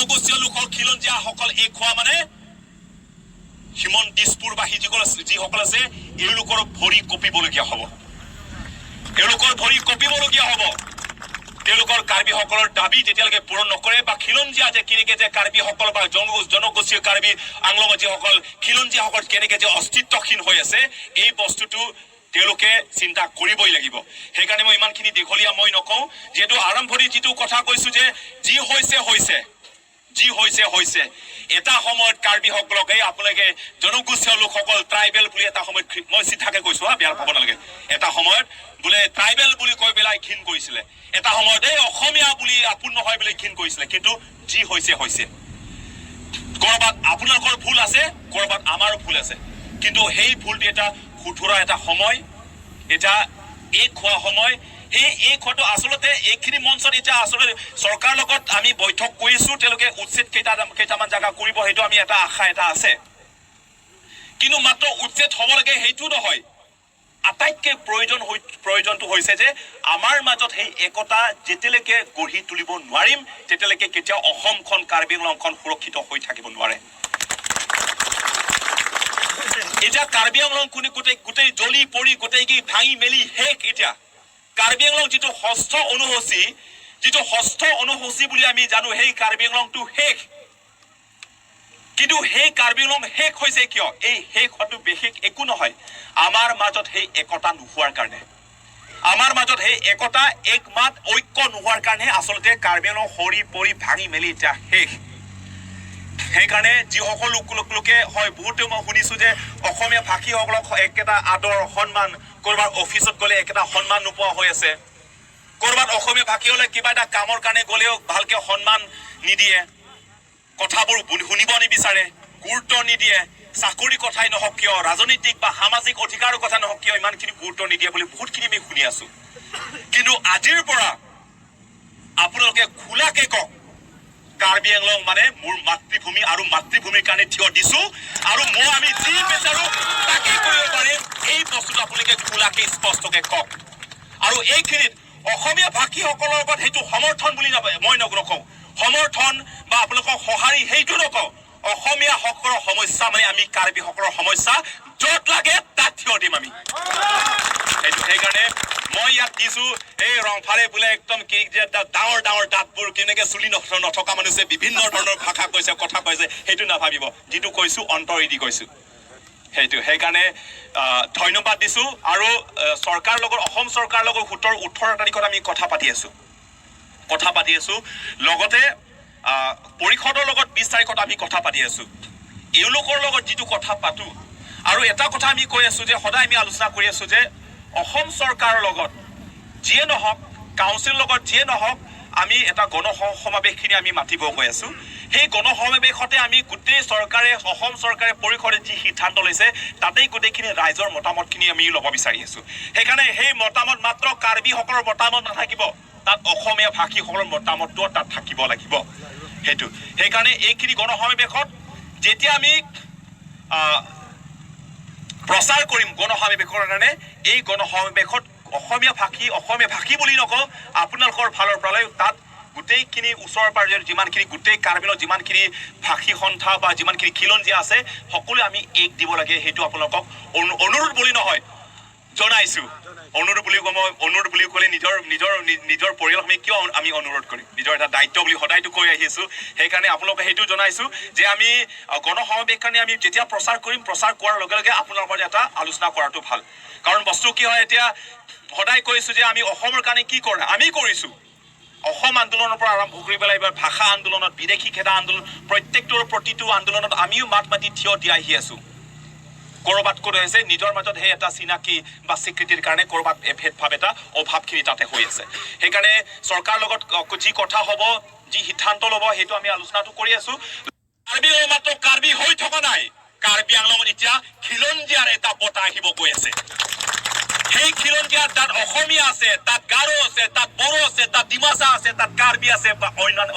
জনগোষ্ঠীয় লোকৰ খিলঞ্জীয়াসকল এক হোৱা মানে হিমন্ত দিছপুৰবাসী যিসকল আছে, এওঁলোকৰ ভৰি কঁপিবলগীয়া হ'ব, এওঁলোকৰ ভৰি কঁপিবলগীয়া হ'ব। তেওঁলোকৰ কাৰ্বিসকলৰ দাবী যেতিয়ালৈকে পূৰণ নকৰে বা খিলঞ্জীয়া যে কেনেকে যে কাৰ্বিসকল বা জনগোষ্ঠীয় কাৰ্বি আংলঙৰ যিসকল খিলঞ্জীয়াসকল কেনেকে যে অস্তিত্বহীন হৈ আছে, এই বস্তুটো তেওঁলোকে চিন্তা কৰিবই লাগিব। সেইকাৰণে মই ইমানখিনি দীঘলীয়া মই নকওঁ। যিহেতু আৰম্ভণি যিটো কথা কৈছো যে যি হৈছে হৈছে, যি হৈছে হৈছে। এটা সময়ত কাৰ্বিসকলক এই আপোনালোকে জনগোষ্ঠীয় লোকসকল ট্ৰাইবেল বুলি এটা সময়ত মই চিধাকে কৈছো হা, বেয়া পাব নালাগে, এটা সময়ত বোলে ট্ৰাইবেল বুলি কৈ পেলাই ঘিণ কৰিছিলে। এটা সময়ত এই অসমীয়া বুলি আপোন নহয় বুলি ঘিণ কৰিছিলে। কিন্তু যি হৈছে হৈছে। কৰবাত আপোনালোকৰ ভুল আছে, কৰবাত আমাৰো ভুল আছে। কিন্তু সেই ভুলটো এটা শুধৰা এটা সময়, এতিয়া এক হোৱা সময়। সেই এক হোৱাটো আচলতে এইখিনি মঞ্চত এতিয়া আচলতে চৰকাৰৰ লগত আমি বৈঠক কৰিছো। তেওঁলোকে উচ্ছেদ কেইটামান জাগা কৰিব, সেইটো আমি এটা আশা এটা আছে। কিন্তু মাত্ৰ উচ্ছেদ হ'ব লাগে সেইটো নহয়। আটাইতকৈ প্ৰয়োজনটো হৈছে যে আমাৰ মাজত সেই একতা যেতিয়ালৈকে গঢ়ি তুলিব নোৱাৰিম, তেতিয়ালৈকে কেতিয়াও অসমখন, কাৰ্বি আংলংখন সুৰক্ষিত হৈ থাকিব নোৱাৰে। এতিয়া কাৰ্বি আংলং কোনে গোটেই গোটেই জ্বলি পৰি গোটেই কি ভাঙি মেলি শেষ। এতিয়া কাৰ্বি আংলং যিটো ষষ্ঠ অনুসূচী, যিটো ষষ্ঠ অনুসূচী বুলি আমি জানো, সেই কাৰ্বি আংলংটো শেষ। কিন্তু সেই কাৰ্বি আংলং শেষ হৈছে কিয়? এই শেষ হোৱাটো বিশেষ একো নহয়, আমাৰ মাজত সেই একতা নোহোৱাৰ কাৰণে, আমাৰ মাজত সেই একতা, একমাত, ঐক্য নোহোৱাৰ কাৰণে আচলতে কাৰ্বি আংলং সৰি পৰি ভাঙি মেলি এতিয়া শেষ। সেইকাৰণে যিসকল লোকে হয়, বহুতে মই শুনিছো যে অসমীয়া ভাষীসকলক একেটা আদৰ সন্মান, ক'ৰবাত অফিচত গ'লে একেটা সন্মান নোপোৱা হৈ আছে, ক'ৰবাত অসমীয়া ভাষী হ'লে কিবা এটা কামৰ কাৰণে গ'লেও ভালকে সন্মান নিদিয়ে, কথাবোৰ শুনিব নিবিচাৰে, গুৰুত্ব নিদিয়ে, চাকৰি কথাই নহওক কিয়, ৰাজনৈতিক বা সামাজিক অধিকাৰৰ কথা নহওক কিয়, ইমানখিনি গুৰুত্ব নিদিয়ে বুলি বহুতখিনি আমি শুনি আছো। কিন্তু আজিৰ পৰা আপোনালোকে খোলাকে কওক, কাৰ্বি আংলং মানে মোৰ মাতৃভূমি আৰু মাতৃভূমিৰ কাৰণে থিয় দিছো আৰু মই আমি যি বিচাৰো তাকে কৰিব পাৰিম। এই বস্তুটো আপোনালোকে খোলাকে স্পষ্টকে কওক। আৰু এইখিনিত অসমীয়া ভাষীসকলৰ লগত সেইটো সমৰ্থন বুলি মই নকওঁ, সমৰ্থন বা আপোনালোকক সঁহাৰি সেইটো নকওঁ। অসমীয়া সকলৰ সমস্যা মানে আমি কাৰ্বিসকলৰ সমস্যা, য'ত লাগে তাত থিয় দিম আমি সেইটো। সেইকাৰণে মই ইয়াত দিছো, এই ৰংফালে বোলে একদম কি যে ডাঙৰ ডাঙৰ দাঁতবোৰ, কেনেকে চুলি নথকা মানুহে বিভিন্ন ধৰণৰ ভাষা কৈছে, কথা কৈছে, সেইটো নাভাবিব। যিটো কৈছো অন্তৰেদি কৈছো সেইটো। সেইকাৰণে ধন্যবাদ দিছো। আৰু চৰকাৰৰ লগত, অসম চৰকাৰৰ লগত 17, 18 তাৰিখত আমি কথা পাতি আছো, কথা পাতি আছো। লগতে পৰিষদৰ লগত 20 তাৰিখত আমি কথা পাতি আছো। এওঁলোকৰ লগত যিটো কথা পাতো আৰু এটা কথা আমি কৈ আছো যে সদায় আমি আলোচনা কৰি আছো যে অসম চৰকাৰৰ লগত যিয়ে নহওক, কাউন্সিলৰ লগত যিয়ে নহওক, আমি এটা গণ সমাৱেশখিনি আমি মাতিব গৈ আছো। সেই গণ সমাৱেশতে আমি গোটেই চৰকাৰে, অসম চৰকাৰে, পৰিষদে যি সিদ্ধান্ত লৈছে, তাতেই গোটেইখিনি ৰাইজৰ মতামতখিনি আমি ল'ব বিচাৰি আছো। সেইকাৰণে সেই মতামত মাত্ৰ কাৰ্বিসকলৰ মতামত নাথাকিব, তাত অসমীয়া ভাষীসকলৰ মতামতটোও তাত থাকিব লাগিব সেইটো। সেইকাৰণে এইখিনি গণ সমাৱেশত যেতিয়া আমি প্ৰচাৰ কৰিম গণ সমাৱেশৰ কাৰণে, এই গণ সমাৱেশত অসমীয়া ভাষী, অসমীয়া ভাষী বুলি নকওঁ, আপোনালোকৰ ফালৰ পৰাই তাত গোটেইখিনি ওচৰ পাজৰে যিমানখিনি, গোটেই কাৰ্বিলত যিমানখিনি ভাষী সন্থা বা যিমানখিনি খিলঞ্জীয়া আছে, সকলোৱে আমি এক দিব লাগে। সেইটো আপোনালোকক অনুৰোধ বুলি নহয়, জনাইছো। অনুৰোধ বুলি কওঁ মই, অনুৰোধ বুলি ক'লে নিজৰ পৰিয়ালক আমি কিয় আমি অনুৰোধ কৰিম? নিজৰ এটা দায়িত্ব বুলি সদায়তো কৈ আহিছো। সেইকাৰণে আপোনালোকে সেইটো জনাইছো যে আমি গণ সমাৱেশ কাৰণে আমি যেতিয়া প্ৰচাৰ কৰিম, প্ৰচাৰ কৰাৰ লগে লগে আপোনালোকৰ এটা আলোচনা কৰাটো ভাল। কাৰণ বস্তু কি হয়, এতিয়া সদায় কৈছো যে আমি অসমৰ কাৰণে কি কৰা আমি কৰিছো। অসম আন্দোলনৰ পৰা আৰম্ভ কৰি পেলাই এইবাৰ ভাষা আন্দোলনত, বিদেশী খেদা আন্দোলন, প্ৰত্যেকটোৰ প্ৰতিটো আন্দোলনত আমিও মাত মাতি থিয় দি আহি আছো। ক'ৰবাত ক'ত হৈছে, নিজৰ মাজত সেই এটা চিনাকি বা স্বীকৃতিৰ কাৰণে ক'ৰবাত এই ভেদভাৱ এটা অভাৱখিনি তাতে হৈ আছে। সেইকাৰণে চৰকাৰৰ লগত যি কথা হ'ব, যি সিদ্ধান্ত ল'ব, সেইটো আমি আলোচনাটো কৰি আছো। কাৰ্বি মাত্ৰ কাৰ্বি হৈ থকা নাই, কাৰ্বি আংলঙত এতিয়া খিলঞ্জীয়াৰ এটা বঁটা আহিব গৈ আছে। সেই খিলঞ্জীয়াৰ তাত অসমীয়া আছে, তাত গাৰো আছে, তাত বড়ো আছে, তাত ডিমাচা আছে, তাত কাৰ্বি আছে বা অন্যান্য